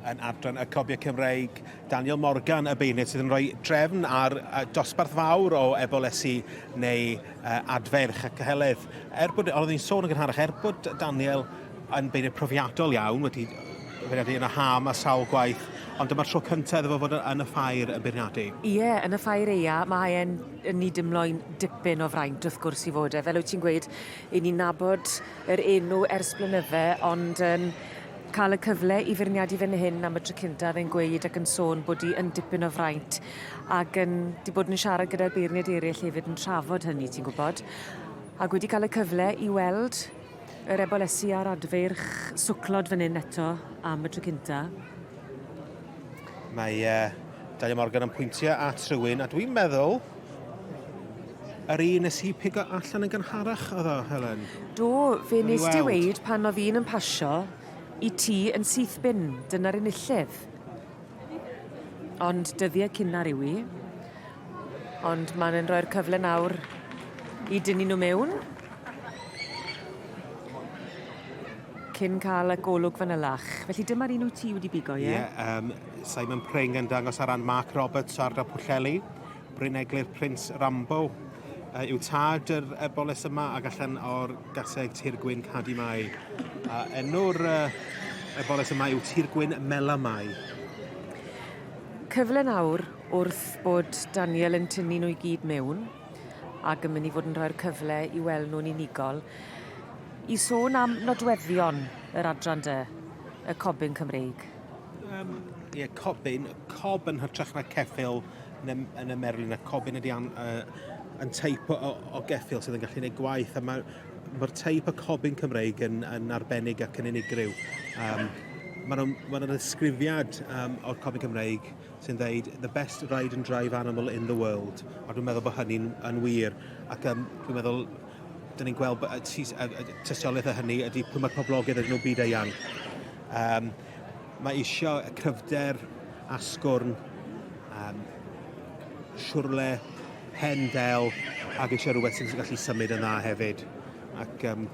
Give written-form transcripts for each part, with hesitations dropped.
yn adran y Cobiau Cymreig. Daniel Morgan, y beirniad sydd yn rhoi drefn ar dosbarth fawr o ebolesi neu adferch ac heledd. Er bod, oedd ni'n sôn yn gynharach, er bod Daniel yn beirniad profiadol iawn, wedi beirniadu yn y ham a sawl gwaith, ond dyma'r tro cyntaf iddo fo fod yn y ffair yn beirniadu. Ie, yn y ffair eia, mae e'n yn ni dimlo'n dipyn o fraint wrth gwrs i fod e. Fel wyt ti'n gweud, 'yn ni'n nabod yr enw ers blynydde, ond yn cael y cyfle i feirniadu fan hyn am y tro cynta fe'n gweud ac yn sôn bod 'i yn dipyn o fraint ac yn 'di bod yn siarad gyda'r beirniaid eryll hefyd yn trafod hynny ti'n gwbod. Ac wedi cael y cyfle i weld yr ebolesi a'r adfeirch swclod fan hyn eto am y tro cynta. Mae uh, Daniel Morgan yn pwyntio at rhywun, a dwi'n meddwl yr un nes i pigo allan yn gynharach oedd o, Helen. Do, fe nes di weud pan oedd un yn pasio i ti yn syth bin, dyna'r enillydd. Ond dyddiau cynnar yw i. Ond maen nhw'n rhoi'r cyfle nawr i dynnu nhw mewn. Cyn cael y golwg fanylach. Felly dyma'r un wyt ti wedi bigo, ie? Ie, yeah, um, Simon Pring yn dangos ar ran Mark Roberts ar ardal Pwllheli. Bryn Eglur Prince Rambo uh, yw tad yr eboles yma ac allan o'r gaseg Tir Gwyn Cadi Mai. Uh, enw'r uh, eboles yma yw Tir Gwyn Mela Mai. Cyfle nawr wrth bod Daniel yn tynnu nhw i gyd mewn ac yn mynd i fod yn rhoi'r cyfle i weld nhw'n unigol. I sôn am nodweddion yr adran dy, y cobyn Cymreig. Um, ie, cobyn, cob yn hytrach na ceffyl yn y, yn y merlin, a cobyn ydy an, uh, yn teip o, o, o geffyl sydd yn gallu gwneud gwaith, a mae'r mae teip y cobyn Cymreig yn, yn arbennig ac yn unigryw. Um, Mae'n ma nhw'n ddisgrifiad um, o'r cobyn Cymreig sy'n dweud the best ride and drive animal in the world. A dwi'n meddwl bod hynny'n yn wir. Ac um, dwi'n meddwl dyn ni'n gweld tystiolaeth o hynny ydy pwy mae'r poblogaidd ydyn nhw byd eang. Um, mae eisiau y cryfder, asgwrn, um, siwrle, pen del, ac eisiau rhywbeth sy'n gallu symud yn dda hefyd. Ac um,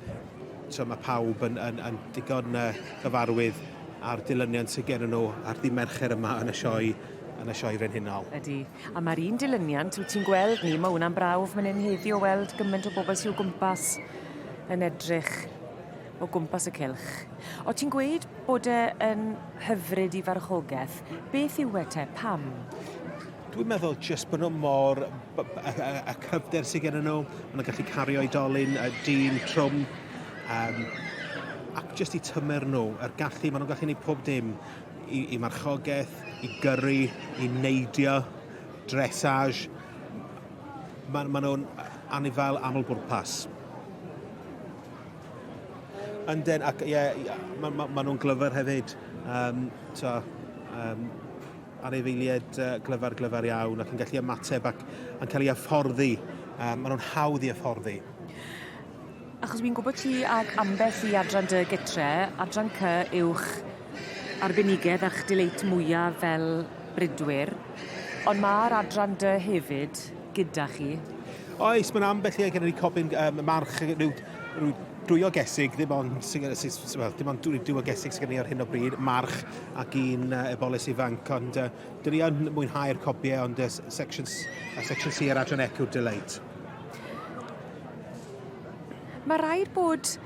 so mae pawb yn, yn, yn digon uh, gyfarwydd a'r dilyniant sydd gen nhw ar ddi Mercher yma yn y sioe yn y sioe frenhinol. Ydy. A mae'r un dilyniant, wyt ti'n gweld ni, mae hwnna'n brawf man hyn heddi o weld gymaint o bobl sydd o gwmpas yn edrych o gwmpas y cylch. O ti'n gweud bod e yn hyfryd i farchogaeth. Beth yw e te? Pam? Dwi'n meddwl jyst bod nhw mor... Y, y, y cryfder sydd gen nhw, maen nhw'n gallu cario oedolyn, y dyn trwm, um, ac jyst i tymer nhw, yr gallu, maen nhw'n gallu gwneud pob dim i, i marchogaeth, i gyrru, i neidio, dressage. Maen ma nhw'n anifail aml-bwrpas. Yndyn, ac ie, yeah, maen ma, ma nhw'n glyfar hefyd. Um, so, um, anifeiliaid uh, glyfar, glyfar iawn ac yn gallu ymateb ac yn cael ei hyfforddi. Um, maen nhw'n hawdd i hyfforddi. Achos wi'n gwybod ti ag ambell i adran dy gytre, adran C yw'ch arbenigedd a'ch dileit mwya fel bridwyr, ond ma'r adran dy hefyd gyda chi. Oes, mae'n ambell i gen i cobyn um, march, rhyw, rhyw dwy o gesig, ddim ond, well, dim ond dwy o gesig sydd gen i ar hyn o bryd, march ac un uh, eboles ifanc, ond uh, dyn ni yn mwynhau'r cobiau, ond uh, section, uh, section C ar adran ec yw'r delight. Mae rhaid bod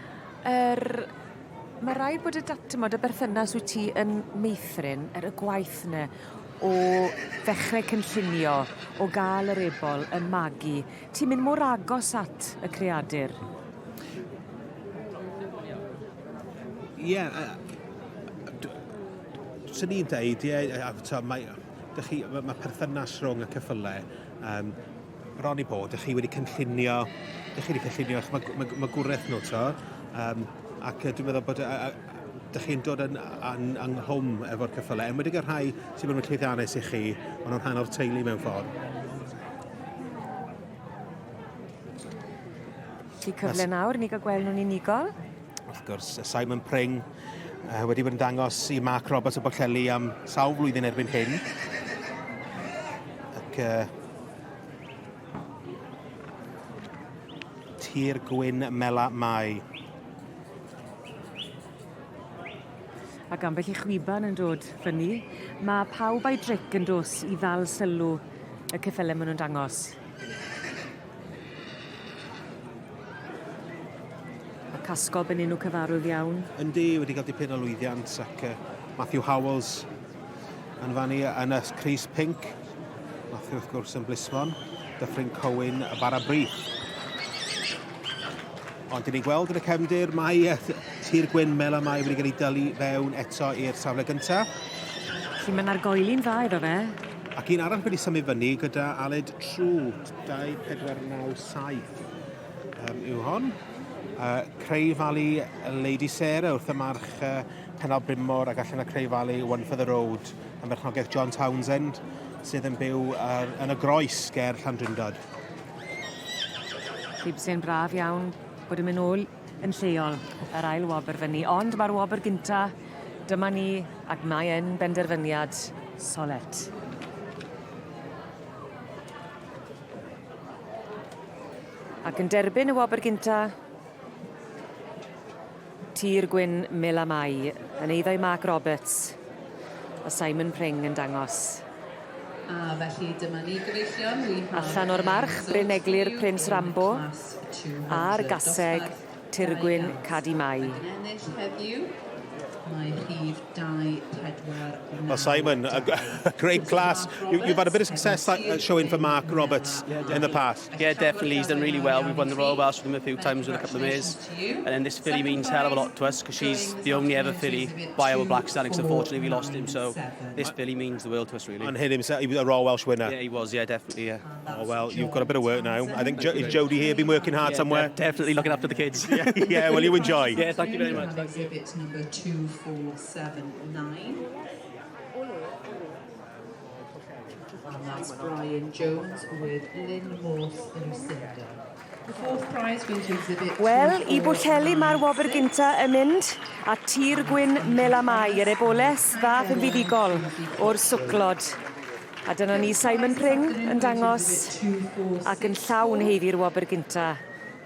yr... Mae rhaid bod y dat- t'mod y berthynas wyt ti yn meithrin er y gwaith 'ny o ddechre cynllunio, o ga'l yr ebol, y magu. Ti'n mynd mor agos at y creadur. Ie, yy swn i'n deud, ie, a t'o' mae dych chi ma' ma' perthynas rhwng y ceffyle yym bron i bod, ych chi wedi cynllunio, ych chi wedi cynllunio eich mag mag magwraeth nhw, to, um, ac dwi'n meddwl bod uh, dych chi'n dod yn, yn, ynghlwm efo'r ceffylau, enwedig y rhai sy'n bod yn llwyddiannus i chi, maen nhw'n rhan o'r teulu mewn ffordd. Ti cyfle nawr i ni gael gweld nhw'n unigol. Wrth gwrs, Simon Pring uh, wedi bod yn dangos i Mark Roberts o Bwllheli am sawl flwyddyn erbyn hyn. Ac uh, Tir Gwyn Mela Mai. Ac ambell i chwiban yn dod fyny. Ma' pawb a'i dric yn do's i ddal sylw y ceffyle ma' nw'n dangos. Ma' Casgob yn enw cyfarwydd iawn. Yndi, wedi cael dipyn o lwyddiant ac Matthew Howells yn fannu yn y crys pinc. Matthew wrth gwrs yn blismon, Dyffryn Cowyn y Bara Brith. Ond dyn ni'n gweld yn y cefndir mae Tir Gwyn Mel a Mai wedi cael ei dylu fewn eto i'r safle gyntaf. Felly mae'n argoeli'n dda iddo fe. Ac un arall wedi symud fyny gyda Aled True, 2497 yw hon. Cray Valley Lady Sarah wrth y march Pennal Brynmor ac allan o Cray Valley One for the Road yn berchnogaeth John Townsend sydd yn byw yn y Groes ger Llandrindod. Felly byse'n braf iawn bod yn mynd nôl yn lleol yr ail wobr fyny ond ma'r wobr gynta dyma ni ac mae yn benderfyniad solet. Ac yn derbyn y wobr gynta Tir Gwyn Mel a Mai yn eiddo i Mark Roberts a Simon Pring yn dangos. A felly dyma ni gyfeillion. We have Allan o'r march Bryn Eglur Prince Rambo a'r gaseg Tirgwyn Cadi Mai. Ac yn ennill heddiw mae rhif 2, 4, 9, Well, Simon, a great class. You've had a bit of success showing for Mark Roberts in the past. Yeah, definitely. He's done really well. We've won the Royal Welsh with him a few times with a couple of mares. And then this filly means hell of a lot to us because she's the only ever filly by our Black Stallion. 'Cause unfortunately we lost him. So this filly means the world to us, really. And him himself, he was a Royal Welsh winner. Yeah, he was. Yeah, definitely. Yeah. Oh, well, you've got a bit of work now. I think is Jodie here been working hard Yeah, somewhere? Definitely looking after the kids. Yeah, well, you enjoy. Yeah, thank you very much. Have exhibit number 2479. And that's Brian Jones with Lynn Morse Lucinda. The fourth prize going to exhibit Wel, i Bwllheli mae'r wobr gynta yn mynd, a Tir Gwyn Mel a Mai, yr eboles ddath yn fuddugol o'r swclod. A dyna ni Simon Pring yn dangos ac yn llawn heiddi'r wobr gynta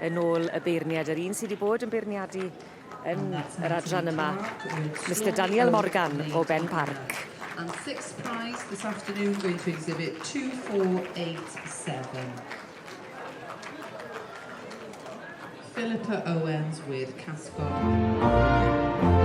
yn ôl y beirniad. Yr un sydd wedi bod yn beirniadu yn yr adran yma, Mr Daniel Morgan o Ben Parc. And sixth prize this afternoon going to exhibit 2487. Philippa Owens with Cascot.